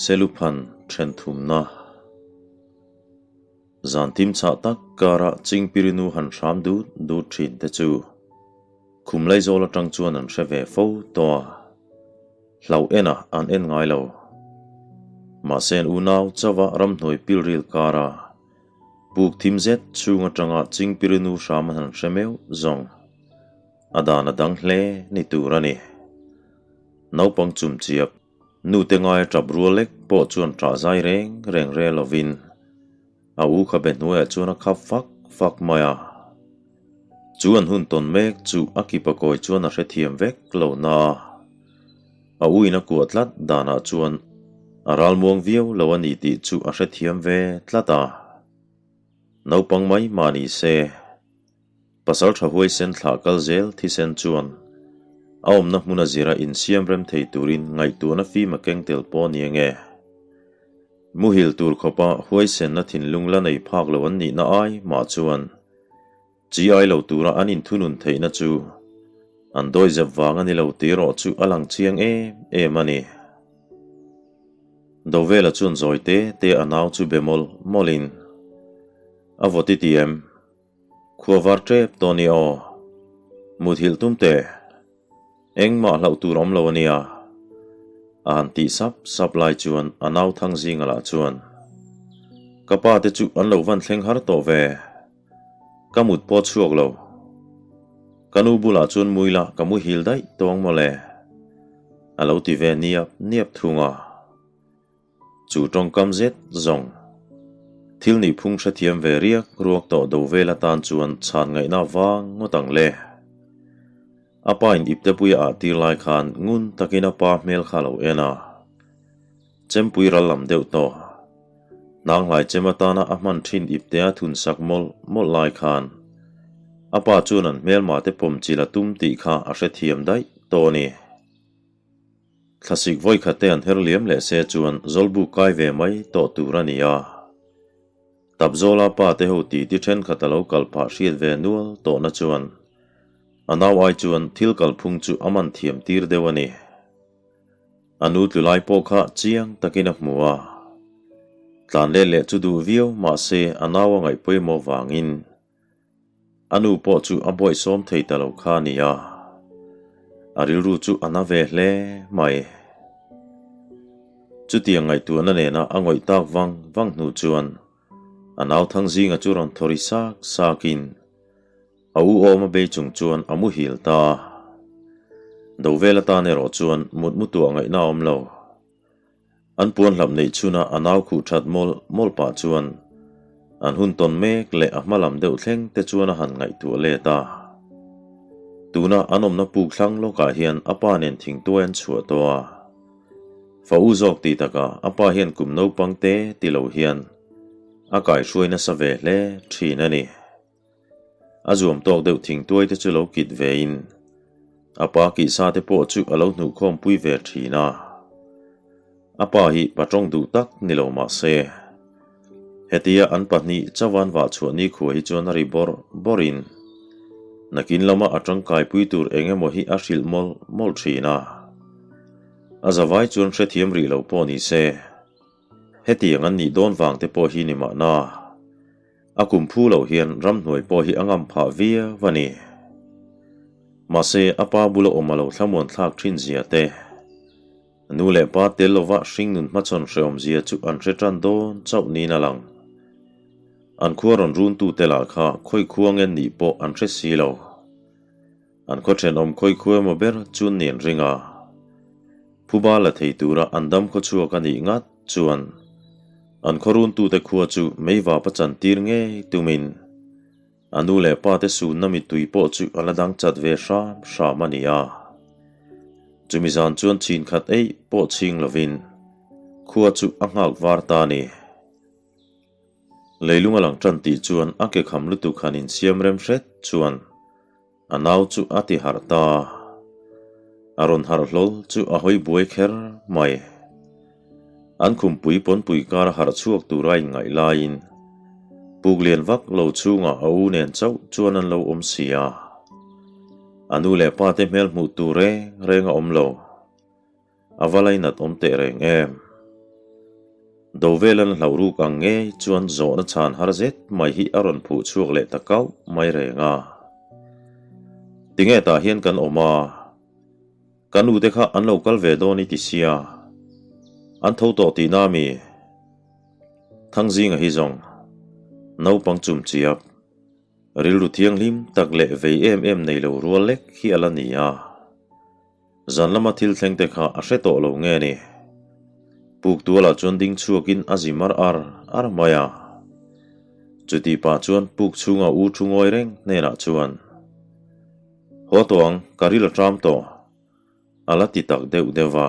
Seluphan then thumna Zan thim chhah tak karah Chingpirinu han hram dut dut thin te chu khum laizawl atang chuan an hre ve fo tawh a, hlauh enah an en ngai lo. Mahse an unau chauha ramhnuai pilril kara puk thim zet chhung atanga Chingpirinu hram an han hre meuh zawng a dan a dang hle ni tur a ni. Naupang chumchiap Nute ngaia tap rual lek pawh chuan ṭah zai reng reng rel lovin a u kha be hnuaiah chuan a khap fak fak mai a. Chu an hun tawn mek chu a kipa kawi chuan a hrethiam vek lo na a, a u in a kuah tlat danah chuan a ralmuang viau lo a ni tih chu a hrethiam ve tlat a. Naupang mai mah ni se. Pasal tha huaisen thlah kal zel thisen chuan a awmna hmun a zira insiam rem thei turin ngaihtuahna fim a keng tel pawh ni enge? Muhil tur khawpa huaisenna thinlung la nei phak lo an nihna ai mah chuan chi ai lo tura an inthunun theihna chu an dawizep vang a ni lo tih erawh chu a lang chiang em em a ni. Dovela chuan zawi te te a nau chu be mawlh mawlhin a vawt i ti em? Khua var tep tawh ni aw. Muthilh tum teh. Engmah hlauh tur awm lo a nia. A han tih sap sap lai chuan a nau thang zinga lah chuan, Ka pa te chu an lo van thleng har tawh ve. Ka mut pawh chhuak lo. Ka nu bulah chuan muila ka muhil daih tawng mawle. A lo ti ve niap niap thung a. Chu tawngkam zet zawng thil nih phung hrethiam ve riak ruak tawh do vel atan chuan chhan ngaihna vang ngawt ang le. A pa in iptepuia ah tir lai khan ngun takin a pa hmel kha lo en a. Chempui ral lam deuh tawh. Hnanghlai chem atana a hman thin iptea thun sak mawlh mawlh lai khan a pa chuan an hmelma te pawm chil a tum tih kha a hrethiam daih tawh a ni. Thlasik vawikhat te an her liam leh se chuan Zawlbuk kai ve mai tawh tur a ni a. Tapzawla pa te ho titi thenkhat a lo kal phah hriat ve nual tawhna chuan a nau ai chuan thil kalphung chu a man thiam tir deuh a ni. A nu tlu lai pawh kha chiang takin a hmu a. Tlan let leh chu duh viau mahse a nau a ngaih pawimawh vangin A nu pawh chu a bawihsawm thei ta lo kha a ni a, a rilru chu a na ve hle mai. Chutiang ngaihtuahna nena a ngawih tak vang vang hnu chuan a nau thang zinga chu rawn thawri sak sakin a u awm a bei chung chuan a muhil ta a. Dovel atan erawh chuan mutmu tuah ngaihna a awm lo. An puan hlap neih chhuna a nau khuh that mawlh mawlh pah chuan an hun tawn mek leh a hma lam deuh thleng te chuan a han ngaihtuah let a. Tuna an awmna puk thlang lawkah hian a pa nen thingtuai an chhuah tawh a. Fa u zawk tih takah a pa hian kum naupang te ti lo hian a kaihruai nasa ve hle thin a ni. A zuam tawk deuh thingtuai te chu lo kit ve in a pa kihsa te pawh chu a lo hnuhkhawm pui ve thin a. A pa hi patawng duh tak ni lo mah se, hetia an pahnih chauhan vah chhuah nikhua hi chuan a ri bawrh bawrh in nakin lama a tangkai pui tur eng emaw hi a hrilh mawlh mawlh thin a. A zavai chuan hrethiam rih lo pawh ni se, hetiang an nih dawn vang te pawh hi ni mahna. A kum phu loh hian ramhnuai pawh hi a ngam phah viau a ni. Mahse, a pa bula awm a lo thlamuan thlak thin zia te, nu leh pa tel lova hringnun hmachhawn hrehawm zia chu an hre tan dawn chauh niin a lang. An khua rawn runtu te lah kha khawi khua ngen nih pawh an hre si lo. An khaw thenawm khawi khua emaw ber chu nen ring a, phuba la thei tura an dam khaw chhuak a nih ngat chuan an khaw runtute khua chu meivap a chantir ngei tumin a nu leh pa te sunna mittui pawh chu a la dang chat ve hram hram a ni a. Chumi zan chuan chin khat eih pawh chhing lovin khua chu a nghak var ta a ni. Leilung a lang tan tih chuan a ke kham lutuk han insiam rem hret chuan a nau chu a ti harh ta. A rawn harh hlawl chu a hawi buai kher mai. An khumpui pawnpui kar a harh chhuak tur a inngaih laiin puk lian vak lo chhungah a u nen chauh chuan an lo awm si a. A nu leh pa te hmel hmuh tur reng reng a awm lo. A va lainat awm teh reng em? Dovelan hlauh ruk ang ngei chuan zawhna chhan har zet mai hi a rawn phuh chhuak leh ta kauh mai reng a. Tinge tah hian kan awm a? Ka nu te kha an lo kal ve dawn i ti sia. An tho tawh tihna mi? Thangzinga hi zawng naupang chum chiap, rilru thianghlim tak leh vei em em nei lo rual lek hi a la ni a. Zan lama thil thleng te kha a hre tawh lo nge ni? Puk tualah chuan ding chhuakin a zi mar ar ar mai a. Chutih pah chuan puk chhunga u thu ngawi reng hnenah chuan, Haw tawh ang, ka ril a ṭam tawh, a la ti tak deuh deuh va.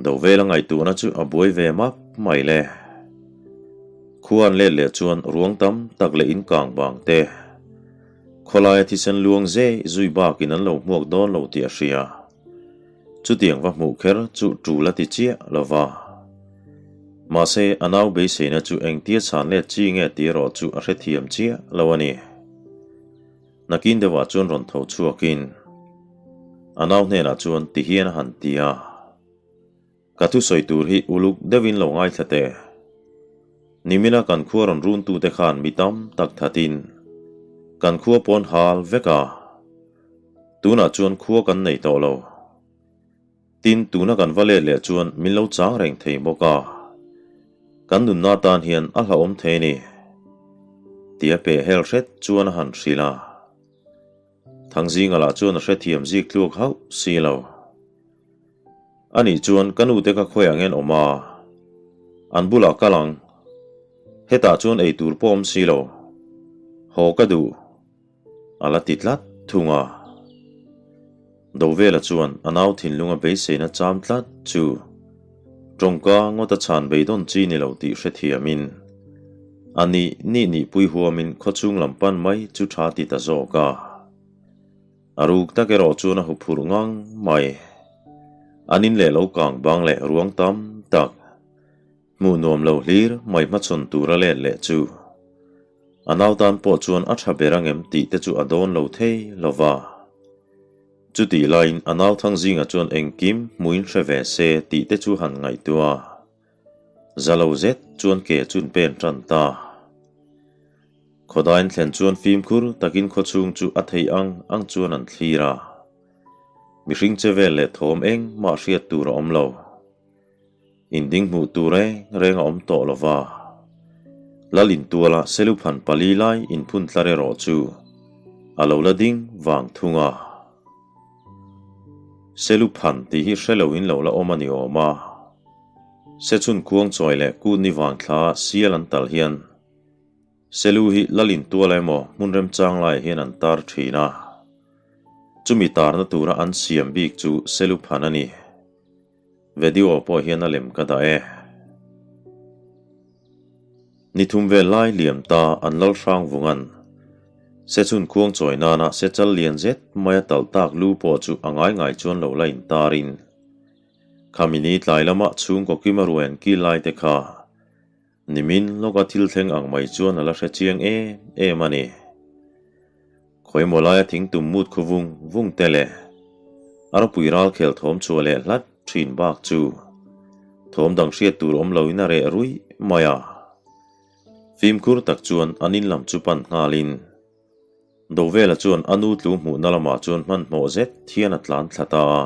Dovela ngaihtuahna chu a buai ve map mai le. Khua an let leh chuan ruang tam tak leh in kang bang te, khawlaia thisen luang zei zui bakin an lo hmuak dawn lo tih a hria. Chutiang va hmuh kher chu tul a ti chiah lo va. Mahse, a nau beiseina chu engtia chhan let chi nge tih erawh chu a hrethiam chiah lo a ni. Nakin deuhah chuan rawn tho chhuakin a nau hnenah chuan ti hian a han ti a, Ka thusawi tur hi uluk deuhin lo ngaithla teh. Nimina kan khua rawn runtute khan mi tam tak thatin kan khua pawn hal vek a, tunah chuan khua kan nei tawh lo. Tin, tuna kan va let leh chuan min lo chang reng thei bawk a, kan nunna atan hian a hlauhawm thei a ni, tia peh hel hret chuan a han hrilh a. Thangzinga lah chuan a hrethiam zik tluak hauh si lo. Anih chuan ka nute ka khawi ang en awm a, an bulah kal ang. Hetah chuan ei tur pawh awm si lo. Haw ka duh. A la ti tlat thung a. Dovela chuan a nau thinlunga beiseina cham tlat chu tawngka ngawta chhan beidawn chi ni lo tih hrethiamin a nih nih nihpui huamin khawchhung lam pan mai chu tha ti ta zawk a. A ruk tak erawh chuan a huphurh ngang mai. An in leh lo kang bang leh ruang tam tak hmuh nuam lo hlir mai hmachhawn tura let leh chu A nau tan pawh chuan a tha ber angem tih te chu a dawn lo thei lo va. Chutih laiin a nau thang zingah chuan engkim hmuin hre ve se tih te chu han ngaihtuah a. Za lo zet chuan ke chun pen tan ta. Khawdain thlen chuan fimkhur takin khawchhung chu a thei ang ang chuan an thlir a. Mihring che vel leh thawm engmah hriat tur a awm lo. Inding hmuh tur reng reng a awm tawh lo va. Lal intuala Seluphan pali lai inphun tlar erawh chu a lo la ding vang thung a. Seluphan tih hi hre loin lo la awm a ni awm a. Sechhun khuang chawi leh kut ni vang thla sial an tal hian Selu hi Lal intuala emaw hmun remchang laiah hian an tar thin a. Chumi tarna tura an siam bik chu Seluphan a ni. Vedio pawh hian a lem ka dah e. Ni thum vel lai liam ta an lal hrang vungan. Sechhun khuang chawi nana sechal lian zet mai a talh tak lu pawh chu a ngai ngai chuan lo la intarin. Khami ni tlai lama chhungkaw kima ruai an kil lai te kha nimin lawka thil thleng ang mai chuan a la hre chiang em em a ni. Khawimaw laia thing tum mut khu vung vung te leh a ropui ral khel thawm chhuah leh hlat thin bak chu thawm dang hriat tur awm loin a reh ruih mai a. Fimkhur tak chuan an in lam chu pan nghalin Dovela chuan a nu tlu hmuhna lamah chuan hmanhmawh zet hian a tlan thla ta a.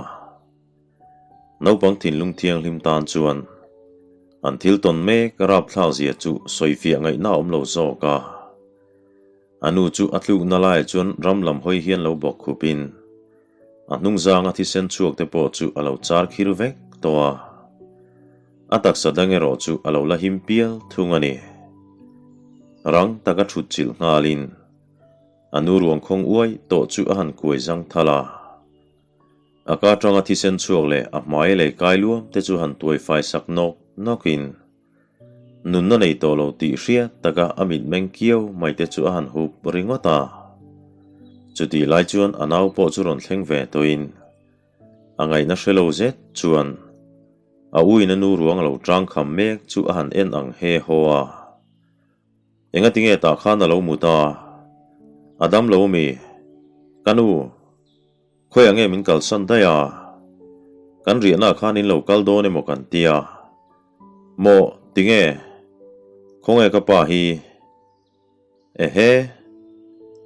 Naupang thinlung thianghlim tan chuan an thil tawn mek rapthlak zia chu sawifiah ngaihna a awm lo zawk a. A nu chu a tlukna laiah chuan ram lam hawi hian lo bawk khupin a hnungzanga thisen chhuak te pawh chu a lo char khir vek tawh a. A taksa dang erawh chu a lo la him pial thung a ni. Rang taka thut chilh nghalin a nu ruang khawng uai tawh chu a han kuai zang thal a. A ka atanga thisen chhuak leh a hmai lei kai luam te chu han tuai fai sak nawk nawkin nunna nei tawh lo tih hriat taka a mitmeng kiau mai te chu a han hup ringawt a. Chutih lai chuan a nau pawh chu rawn thleng ve tawhin a ngaihna hre lo zet chuan a uin a nu ruang a lo tang kham mek chu a han en ang he haw a. Engatinge tah khan a lo mut a? A dam lo mi? Ka nu. Khawiah nge min kalsan daih a? Kan riahnaah khan in lo kal dawn emaw kan ti a. Mawh, tinge? Khawnge ka pa hi? Ehe,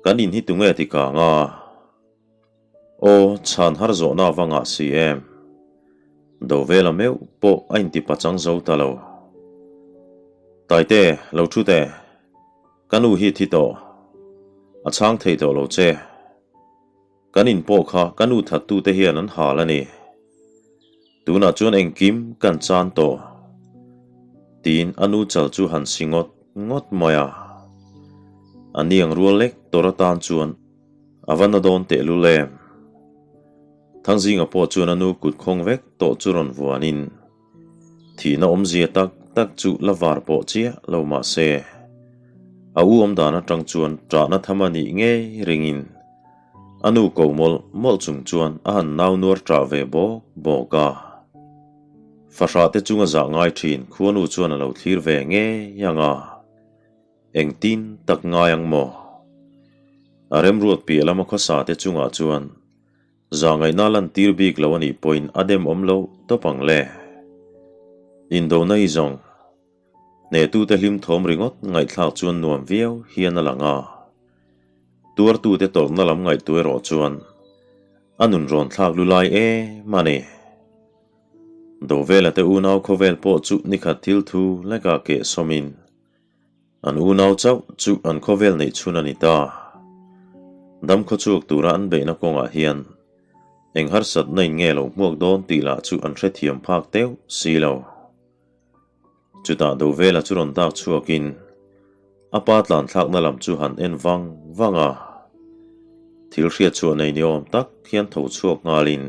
kan in hi tunge ti kang a? Aw, chhan har zawhna a va ngah si em? Dovela meuh pawh a inti pachang zo ta lo. Taite, lo thu teh. Ka nu hi thi tawh. A chhang thei tawh lo che. Kan in pawh kha ka nu thattute hian an hal a ni. Tunah chuan engkim kan chan tawh. Tiin a nu chal chu han si ngawt ngawt mai a. A niang rual lek tawr atan chuan a va na dawn tehlul em. Thangzinga pawh chuan a nu kut khawng vek tawh chu rawn vuanin Thihna awmzia tak tak chu la var pawh chiah lo mah se, a u awmdan atang chuan ṭahna tham a nih ngei ringin a nu ko mawlh mawlh chung chuan a han nau nuar ṭah ve bawk bawk a. Fahrah te chunga zah ngai ṭhin khuanu chuan a lo thlir ve ngei ang a, engtin tak ngai ang maw? A remruat piah lama khawsa te chungah chuan Zahngaihna lantir bik lo a nih pawhin a dem awm lo tawp ang le. Indona hi zawng hnehtute hlim thawm ringawt ngaihthlak chuan nuam viau hian a lang a. Tuartute tawrhna lam ngaihtu erawh chuan a nun rawn thlak lu lai em a ni. Dovela te unau khawvel pawh chu nikhat thil thu lekah keh sawmin An unau chauh chu an khawvel neih chhun a ni ta. Dam khawchhuak tura an beihna kawngah hian eng harsatna in nge lo hmuak dawn tih lah chu an hrethiam phak teuh si lo. Chutah Dovela chu rawn dak chhuakin a pa tlan thlakna lam chu han en vang vang a. Thil hriatchhuah nei ni awm tak hian tho chhuak nghalin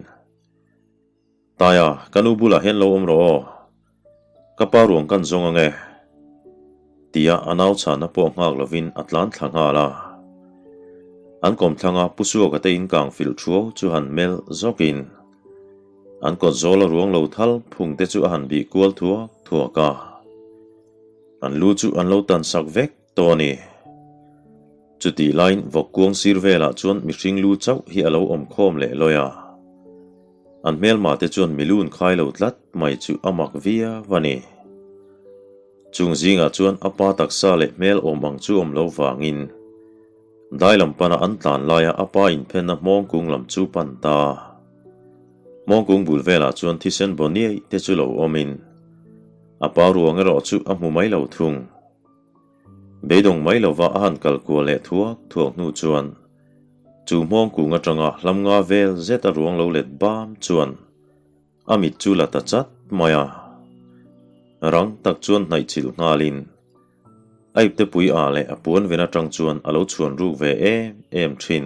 Taia, ka nu bulah hian lo awm rawh aw. Ka pa ruang kan zawng ang e. Tia a nau chhana pawh nghak lovin a tlan thla nghal a. An kawmthlanga Pu Suaka te in kang filh thuau chu han melh zawkin an kawt zawl a ruang lo thal phung te chu a han bih kual thuak thuak a. An lu chu an lo tan sak vek tawh a ni. Chutih laiin vawk kuang sir velah chuan mihring lu chauh hi a lo awm khawm leh lawi a. An hmelma te chuan milun khai lo tlat mai chu a mak viau a ni. Chung zingah chuan a pa taksa leh hmel awm ang chu awm lo vangin dai lam pana an tlan laia a pa inphenna hmawng kung lam chu pan ta. Hmawng kung bul velah chuan thisen bawniai te chu lo awmin a pa ruang erawh chu a hmu mai lo thung. Beidawng mai lova a han kal kual leh thuak thuak hnu chuan chu hmawng kung atanga hlam nga vel zet a ruang lo let bam chuan a mit chu la ta chat mai a. Rang tak chuan hnaih chilh nghalin a iptepui ah leh a puan ven atang chuan a lo chhuan ruk ve em em thin.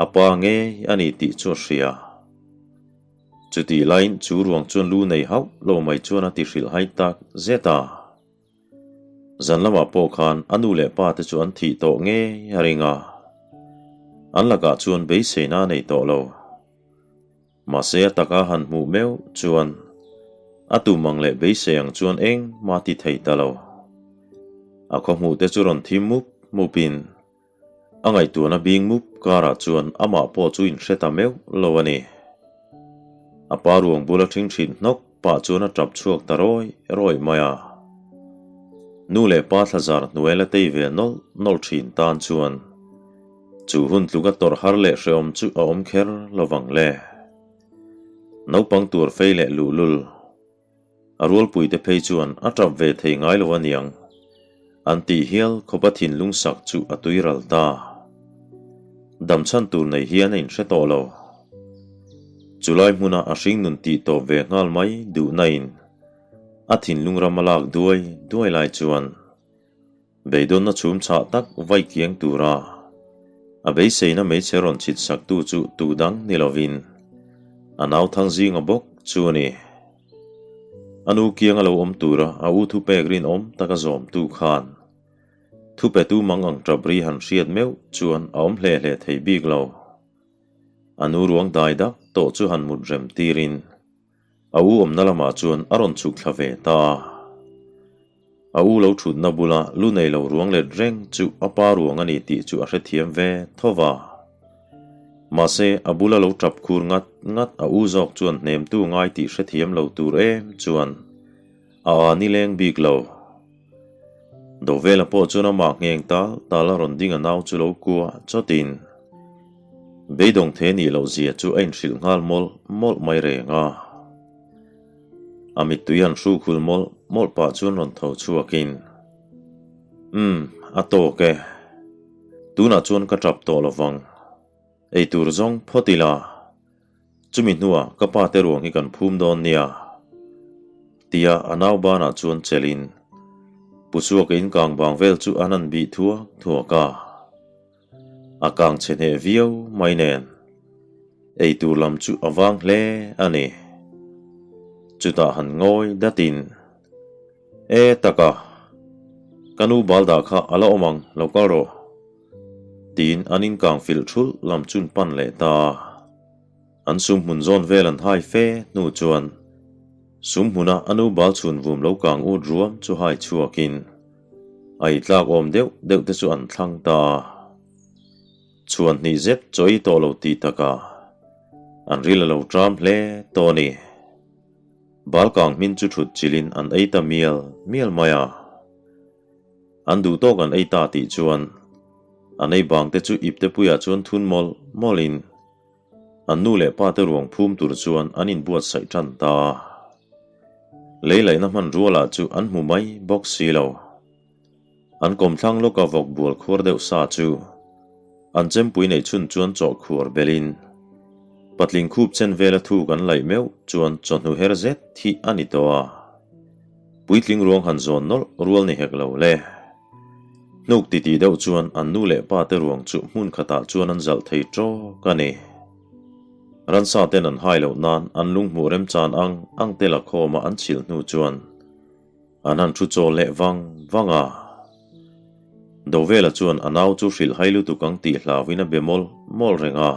A pa ngei a ni tih chu a hria. Chutih laiin chu ruang chuan lu nei hauh lo mai chuan a ti hrilh hai tak zet a. Zan lamah pawh khan a nu leh pa te chu an thih tawh ngei a ring a, an lakah chuan beiseina a nei tawh lo. Mahse a taka han hmuh meuh chuan a tum ang leh beisei ang chuan engmah ti thei ta lo. A khawhmuh te chu rawn thim mup mupin a ngaihtuahna bing mup karah chuan amah pawh chu inhre ta meuh lo a ni. A pa ruang bula ṭhing ṭhin hnawk pah chuan a ṭap chhuak ta rawi rawi mai a. Nu leh pa thlazar hnuai la tei ve nawlh nawlh ṭhin tan chuan chu hun tluka tawrh har leh hrehawm chu a awm kher lo vang le. Naupang tur fei leh luhlul. A rualpuite phei chuan a tap ve thei ngai lo aniang an tih hial khawpa thinlung sak chu a tui ral ta. Damchhan tur nei hian a inhre tawh lo. Chulai hmuna a hringnun tih tawp ve nghal mai duhna in a thinlung ram a lak duai duai lai chuan beidawnna chhum chhah tak vai kiang tura a beiseina hmeichhe rawn chhit saktu chu tu dang ni lovin a nau thang zinga bawk chu a ni. A nu kianga lo awm tura a u thupek rinawm taka zawmtu khan thupetu mang ang tap ri han hriat meuh chuan a awm hle hle thei bik lo. A nu ruang dai dak tawh chu han mut rem tirin A u awmna lamah chuan a rawn chhuk thla ve ta a. A u lo thutna bula lu nei lo ruang let reng chu a pa ruang a ni tih chu a hrethiam ve tho va. Mahse, a bula lo tap khur ngat ngat a u zawk chuan hnemtu ngai tih hrethiam lo tur em chuan. a â nileng bik lo. Dovela pawh chuan amah ngheng tal tal a rawn ding a nau chu lo kuah chawtin beidawng the nih loh zia chu a inhrilh nghal mawlh mawlh mai reng a. A mittui han hruk hul mawlh mawlh pah chuan rawn tho chhuakin, Umm, a tawk e. Tunah chuan ka tap tawh lovang. Eitur zawng phawt ila. Chumi hnuah ka pa te ruang hi kan phum dawn nia, tia a nau banah chuan chelhin Pu Suaka in kang bang vel chu an han bih thuak thuak a. A kang chhe hneh viau mai nen eitur lam chu a vang hle a ni. Chutah han ngawi datin, E taka, ka nu bal dah kha a la awm ang, lo kal rawh. Tiin an inkang filh thulh lam chun pan leh ta a. An sum hmun zawn vel an hai fe hnu chuan sum hmuna a nu bal chhun vum lo kang ut ruam chu hai chhuakin a i tlak awm deuh deuh te chu an thlang ta a. Chhuan hnih zet chaw ei tawh lo tih takah an ril a lo ṭam hle tawh a ni. Bal kang hmin chu ṭhut chilhin an ei ta mial mial mai a. An duh tawk an ei ta tih chuan an ei bang te chu ipte puiah chuan thun mawlh mawlhin an nu leh pa te ruang phum tur chuan an inbuatsaih tan ta a. Lei laihna hmanrualah chu an hmu mai bawk si lo. An kawmthlang lawka vawk bual khuar deuh sa chu an chempui neih chhun chuan chawh khuar belhin patling khup chen vela thuk an laih meuh chuan chawhnu her zet hi a ni tawh a. Puitling ruang han zawn nawlh rual ni hek lo le. Hnuk titi deuh chuan an nu leh pa te ruang chu hmun khatah chuan an zalh thei tawk a ni. Ransa ten an hai loh nan an lunghmuh remchan ang ang te la khawma an chhilh hnu chuan an han thu chawl leh vang vang a. Dovela chuan a nau chu hrilh hai lutuk ang tih hlauhin a be mawlh mawlh reng a.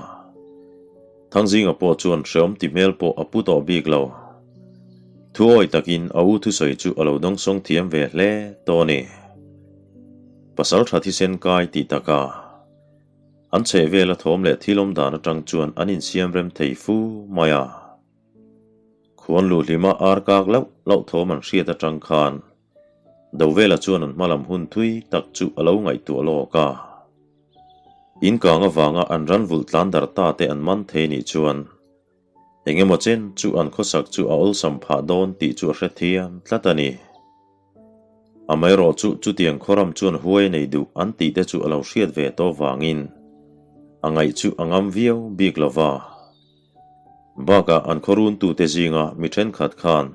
Thangzinga pawh chuan hreawm ti hmel pawh a pu tawh bik lo. Thuawi takin a u thusawi chu a lo dawngsawng thiam ve hle tawh a ni. Pasal tha thisen kai tih taka an chheh vela thawm leh thil awm dan atang chuan an insiam rem thei fu mai a. Khuan luhlima ar kak lauh lauh thawm an hriat atang khan Dovela chuan an hmalam hun thui tak chu a lo ngaihtuah lawk a. In kang avanga an ran vulh tlan dar ta te an man thei nih chuan eng emaw chen chu an khawsak chu a awlsam phah dawn tih chu a hrethiam tlat a ni. Amaherawh chu chutiang khawram chuan huai nei duh an tih te chu a lo hriat ve tawh vangin a ngaih chu a ngam viau bik lo va. Bakah an khawruntute zinga mi thenkhat khan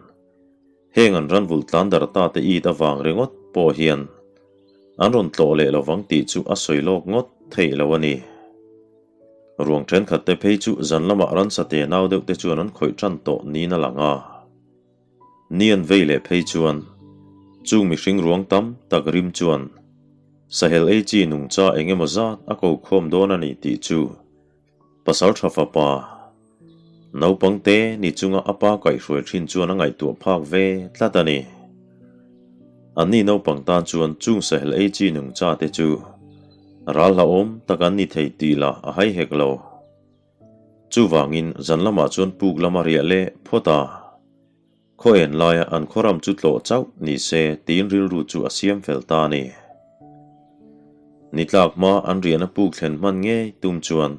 Heng an ran vulh tlan dar ta te it avang ringawt pawh hian an rawn tlawh leh lovang tih chu a sawi lawk ngawt theih lo a ni. Ruang thenkhat te phei chu zan lamah ransa te nau deuh te chuan an khawih tan tawh niin a lang a. Ni an vei leh phei chuan chung mihring ruang tam tak rim chuan sahel ei chi nungcha eng emaw zat a ko khawm dawn a ni tih chu Pasal tha fapa, naupang te ni chunga a pa kaihhruai thin chuan a ngaihtuah phak ve tlat a ni. Anni naupang tan chuan chung sahel ei chi nungcha te chu ral hlauhawm tak an ni thei tih lah a hai hek lo. Chuvangin zan lamah chuan puk lama riah leh phawt a, khaw en laia an khawram chu tlawh chauh ni se tiin rilru chu a siam fel ta a ni. Ni tlak hma an riahna puk thlen hman ngei tum chuan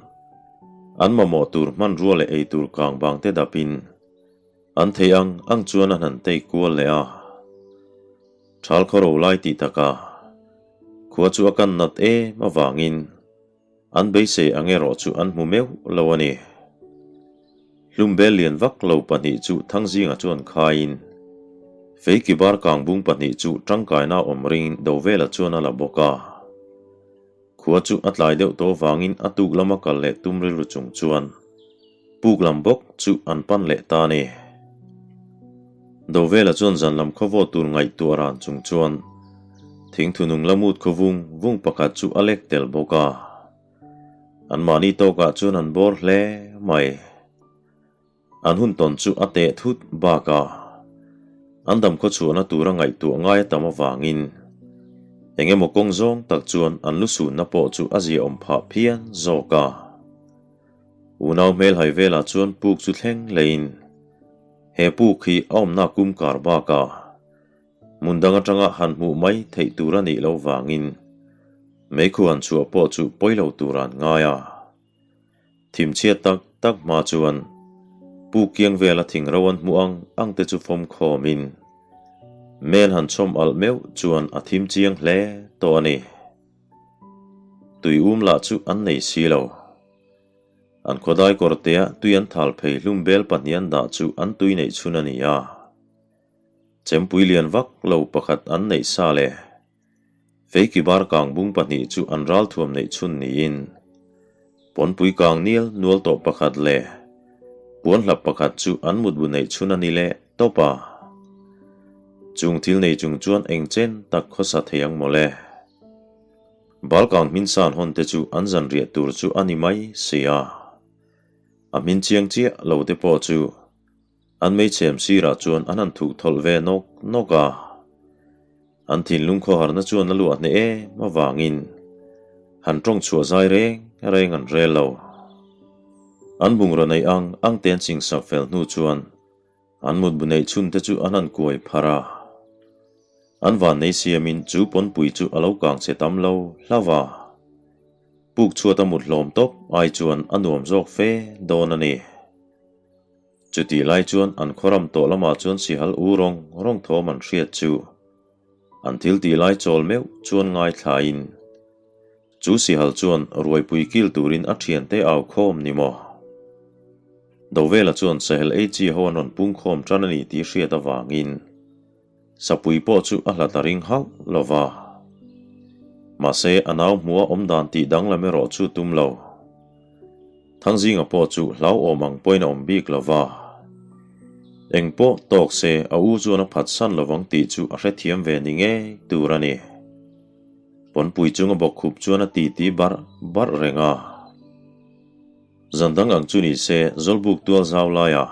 an mamawh tur hmanrua leh ei tur kang bang te dapin an theih ang ang chuan an han tei kual leh a. Thal khaw ro lai tih takah khua chu a kan nat em avangin An beisei ang erawh chu an hmu meuh lo a ni. Hlumbel lian vak lo pahnih chu Thangzinga chuan khaiin, Feiki bar kangbung pahnih chu tangkaina awm ringin Dovela chuan a la bawk a. Khua chu a tlai deuh tawh vangin a tuk lama kal leh tum rilru chung chuan puk lam bawk chu an pan leh ta a ni. Dovela chuan zan lam khawvaw tur ngaihtuah ran chung chuan thingthunung la mut khaw vung vung pakhat chu a lek tel bawk a. Anmahni tawkah chuan an bawr hle mai. An hun tawn chu a teh thut bakah an dam khawchhuahna tura ngaihtuah ngai a tam avangin eng emaw kawng zawng tak chuan an lu sunna pawh chu a ziaawm phah phian zawk a. Unau hmelhai velah chuan puk chu thleng leiin he puk hi a awmna kum kar bakah. Hmun dang atanga han hmuh mai theih tur a nih loh vangin meikhu han chhuah pawh chu pawi lo tur an ngai a. Thimchhiat tak tak hma chuan puk kiang vela thing ro an hmuh ang ang te chu fawm khawmin mel han chhawm alh meuh chuan a thim chiang hle tawh a ni. Tui um lah chu an nei si lo. An khawdai kawrtea tui an thal phei hlum bel pahnih an dah chu an tui neih chhun a ni a. Chempui lian vak lo pakhat an neih sa le. Feiki bar kang bung pahnih chu an ralthuam neih chhun niin pawnpui kang nial nual tawh pakhat leh puanhlap pakhat chu an mutbu neih chhun a ni leh tawp a. Chung thil nei chung chuan eng chen tak khawsa thei ang mawle. Bal kang hmin san hawn te chu an zan riah tur chu a ni mai si a. A hmin chiang chiah lo te pawh chu An meichhem sirah chuan an han thuk thawlh ve nawk nawk a. An thinlung khawharna chuan a luah hneh em avangin han tawng chhuah zai reng reng an rel lo. An bungraw neih ang ang te an chingsak fel hnu chuan an mutbu neih chhun te chu an han kuai pharh a. An vannei siamin chu pawnpui chu a lo kang chhe tam lo hlauh a. Puk chhuat a mut hlawm tawp ai chuan a nuam zawk fe dawn a ni. Chutih lai chuan an khawram tawh lamah chuan sihal u rawng rawng thawm an hriat chu an thil tih lai chawl meuh chuan ngaithlain chu sihal chuan ruaipui kil turin a thiante au khawm ni maw? Dovela chuan sahel ei chi ho an rawn pung khawm tan a ni tih hriat avangin sapui pawh chu a hlat a ring hauh lo va. Mahse a nau hmua awm dan tih danglam erawh chu tum lo. Thangzinga pawh chu hlauhawm ang pawhin a awm bik lo va. Eng pawh tawk se a u chuan a phatsan lovang tih chu a hrethiam ve ni ngei tur a ni. Pawnpui chunga bawkkhup chuan a titi barh barh reng a. Zan dang ang chu ni se Zawlbuk tual zau laia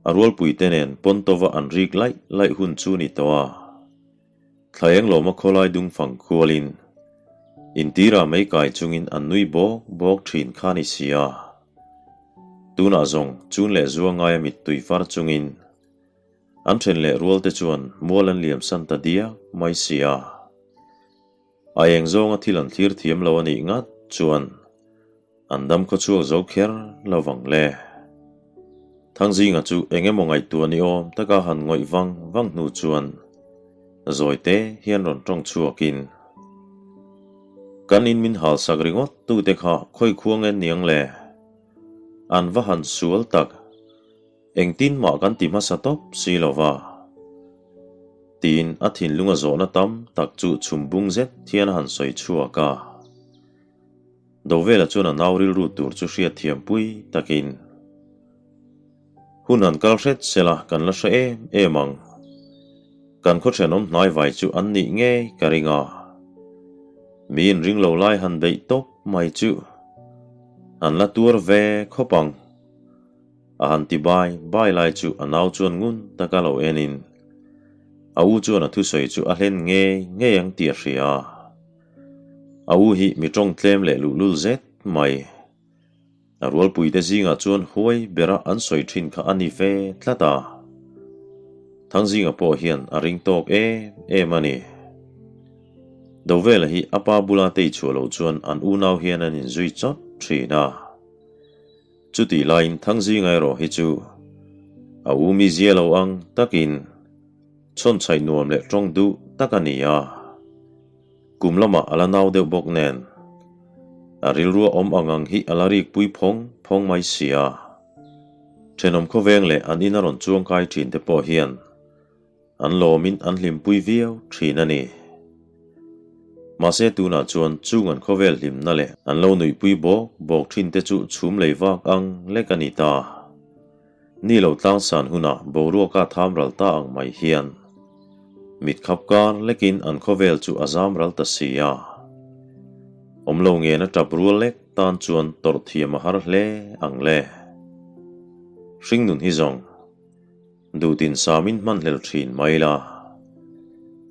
a rualpuite nen pawn tova an rik laih laih hun chu ni tawh a. Thla eng lawma khawlai dung fang khualin intira mei kai chungin an nui bawk bawk thin kha ni si a. Tunah zawng chun leh zua ngaia mittui far chungin an then leh rual te chuan mual an liam san ta diak mai si a. A eng zawnga thil an thlir thiam lo a nih ngat chuan an dam khaw chhuak zo kher lo vang le. Thangzinga chu eng emaw ngaihtuah ni awm taka han ngawih vang vang hnu chuan zawi te hian rawn tawng chhuakin, Kan in min hal sak ringawt tute kha khawi khuang en niang le? An va han sual tak! Engtin mah kan ti hmasa tawp si lo va. Tiin a thinlung a zawhna tam tak chu chhum bung zet hian a han sawi chhuak a. Dovela chuan a nau rilru tur chu hriatthiam pui takin, Hun han kal hret sela kan la hre em em ang. Kan khaw thenawm hnaivai chu an nih ngei ka ring a. Miin ring lo lai han beih tawp mai chu an la tuar ve khawp ang. A han ti bai bai lai chu a nau chuan ngun taka lo enin a u chuan a thusawi chu a hlen ngei ngei ang tih a hria. A u hi mi tawng tlem leh luhlul zet mai. A rualpuite zingah chuan huai bera an sawi thin kha a ni ve tlat a. Thangzinga pawh hian a ring tawk em em a ni. Dovela hi a pa bula tei chhuah loh chuan an unau hian an inzui chawt thin a. Chutih laiin Thangzinga erawh hi chu a u mi zia lo ang takin chhawnchhaih nuam leh tawng duh tak a ni a. Kum lamah a la nau deuh bawk nen a rilrua awm ang ang hi a la rik pui phawng phawng mai si a. Thenawm khawveng leh an in a rawn chuangkai thin te pawh hian An lawmin an hlimpui viau thin a ni. Mahse tunah chuan chung an khawvel hlimna leh an lo nuihpui bawk bawk thin te chu chhum lei vak ang lek a ni ta. Ni lo tlangsan hunah boruaka tham ral ta ang mai hian mit khap kar lekin an khawvel chu a zam ral ta si a. Awm lo ngen a tap rual lek tan chuan tawrh thiam a har hle ang le. Hringnun hi zawng. Duhtin samin hmanhlel thin mai la.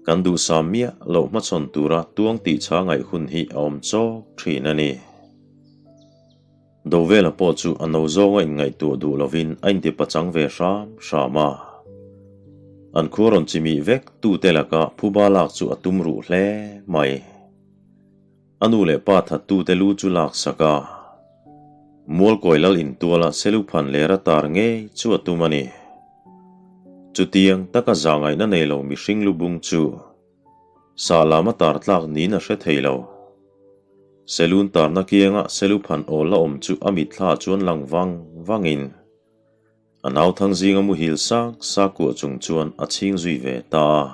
Kan duhsam miah loh hmachhawn tura tuang tih chha ngaih hun hi a awm chawk thin a ni. Dovela pawh chu a no zawnga inngaihtuah duh lovin a inti pachang ve hram hram a. An khua rawn chimih vek tute laka phuba lak chu a tum ruh hle mai. A nu leh pa thattute lu chu lak sak a, Mualkawi lal intuala Seluphan lera tar ngei chu a tum a ni. Chutiang taka zahngaihna nei lo mihring lubung chu sah lama tar tlak niin a hre thei lo. Selun tarna kianga Seluphan awl la awm chu a mitthla chuan lang vang vangin A nau Thangzinga muhil sak sak kuah chung chuan a chhing zui ve ta a.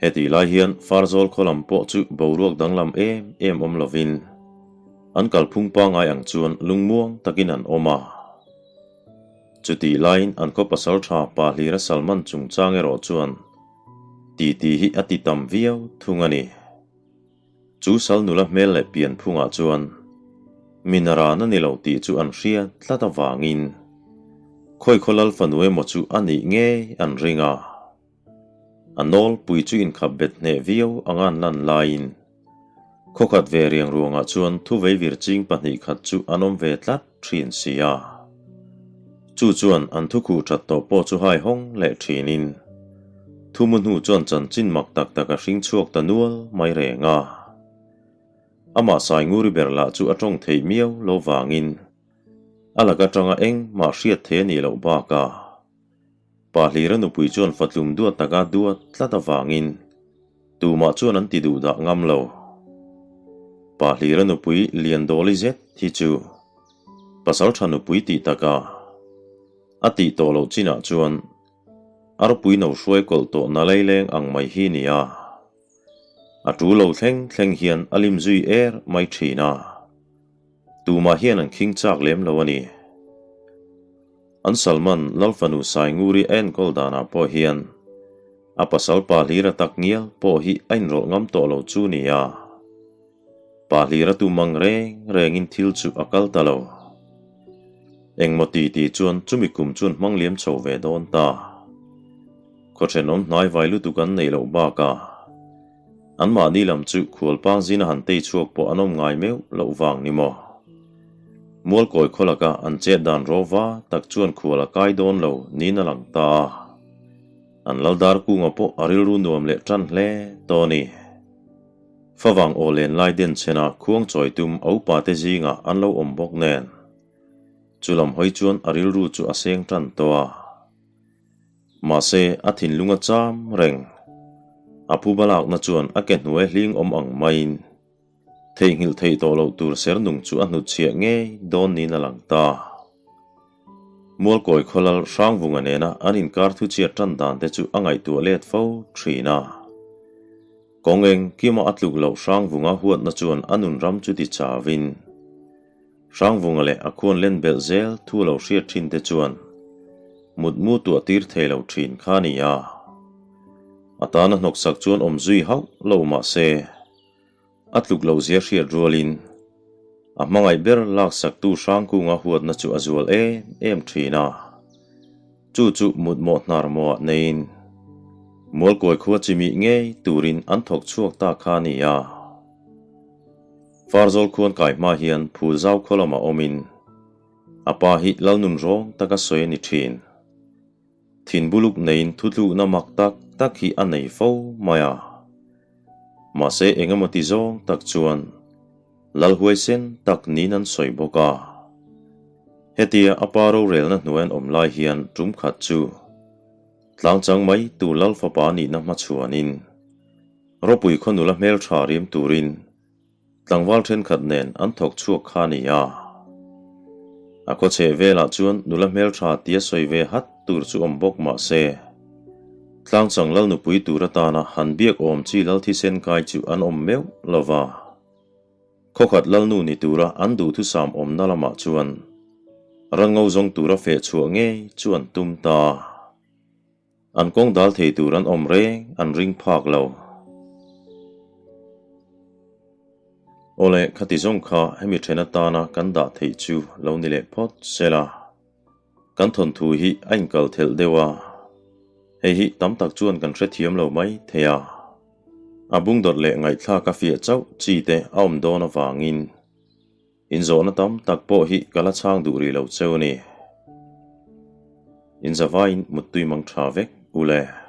Hetih lai hian Farzawl khaw lam pawh chu boruak danglam em em awm lovin an kalphung pangngai ang chuan lungmuang takin an awm a. Chutih laiin an khaw pasal tha pa Hlira Salman chungchang erawh chuan titi hi a ti tam viau thung a ni. Chu sal nula hmel leh pian phungah chuan min a ran a ni lo tih chu an hria tlat avangin khawi lal fanu emaw chu a nih ngei an ring a. A nawlpui chu inkhap bet hneh viau anga an lan laiin khawkhat ve riang ruangah chuan thuvei vir ching pahnihkhat chu an awm ve tlat thin si a. Chu chuan an thukhuh that tawh pawh chu hai hawng leh thinin Thumu hnu chuan chanchin mak tak tak a hring chhuak ta nual mai reng a. Amah Sainguri ber lah chu a tawng theih miau lo vangin a lak atanga eng mah hriat thei a nih loh bakah Pa Hlira nupui chuan fatlum duat taka duat tlat avangin tumah chuan an ti duh dah ngam lo. Pa Hlira nupui Liandawli zet hi chu pasal tha nupui tih taka a tih tawh loh chinah chuan Arpui no hruai kawlh tawh na laileng ang mai hi nia. A tu lo thleng thleng hian a lim zui er mai thin a. Tumah hian an khing chak lem lo a ni. An Salman Lalfanu Sainguri a enkawl danah pawh hian a pasal pa hlira tak ngial pawh hi a inrawlh ngam tawh lo chu nia. Pa hlira tum ang reng rengin thil chu a kal ta lo. Engmaw ti ti chuan chumi kum chuan hmang liam chho ve dawn ta. Khaw thenawm hnai vai lutuk an neih loh bakah anmahni lam chu khualpang zina han tei chhuak pawh an awm ngai meuh loh vang ni maw? Mualkawi khaw laka an chet dan rawva tak chuan khual a kai dawn lo niin a lang ta a. An laldar kunga pawh a rilru nuam leh tan hle tawh a ni. Favang aw len lai den chhena khuang chawi tum a upa te zingah an lo awm bawk nen. Chu lam hawi chuan a rilru chu a seng tan tawh a. Mahse, a thinlung a cham reng. A phuba lakna chuan a ke hnuai hling awm ang maiin theihnghilh theih tawh loh tur ser nung chu a hnutchhiah ngei dawn niin a lang ta. Mualkawi khawlal Hrangvunga nena an inkar thuchhiat tan dan te chu a ngaihtuah let fo thin a. Kawng eng kima a tluk loh Hrangvunga huatna chuan a nun ram chu ti chauin Hrangvunga leh a khuan len belh zel thu lo hriat thin te chuan mutmu tuah tir thei lo thin kha a ni a. A tana hnawksak chuan awm zui hauh lo mah se a tluk loh zia hriat rualin a hmangaih ber laksaktu Hrangkunga huatna chu a zual em em thin a. Chu chu mutmawh hnar mawah neiin Mualkawi khua chimih ngei turin an thawk chhuak ta kha a ni a. Farzawl khuan kai hma hian Phulzau khaw lamah awmin a pa hi Lalnun rawng taka sawi a ni thin. Thin buluk neiin thutlukna mak tak tak hi a nei fo mai a. Mahse engemaw ti zawng tak chuan Lal huaisen tak niin an sawi bawk a. Hetia a pa rorelna hnuai an awm lai hian tum khat chu tlangchang mai tur Lal fapa nihna hmachhuanin Ropui khaw nula hmeltha rim turin tlangval thenkhat nen an thawk chhuak kha a ni a. A khaw chheh velah chuan nula hmeltha tia sawi ve hat tur chu awm bawk mah se, tlangchang lal nupui tur atana han biak awm chi lal thisen kai chu an awm meuh lo va. Khawkhat lalnu ni tura an duhthusam awmna lamah chuan ran ngo zawng tura feh chhuah ngei chu an tum ta. An kawng dal thei tur an awm reng an ring phak lo. Awle, khati zawng kha hemi then atana kan dah theih chu lo ni leh phawt sela. Kan thawnthu hi a inkal thelh deuh a, hei hi tam tak chuan kan hrethiam lo mai thei a. A bungdawt leh ngaihthlak a fiah chauh chi te a awm dawn avangin Inzawhna tam tak pawh hi ka la chhang duh rih lo cheu a ni. In zavaiin muttui mang tha vek ule.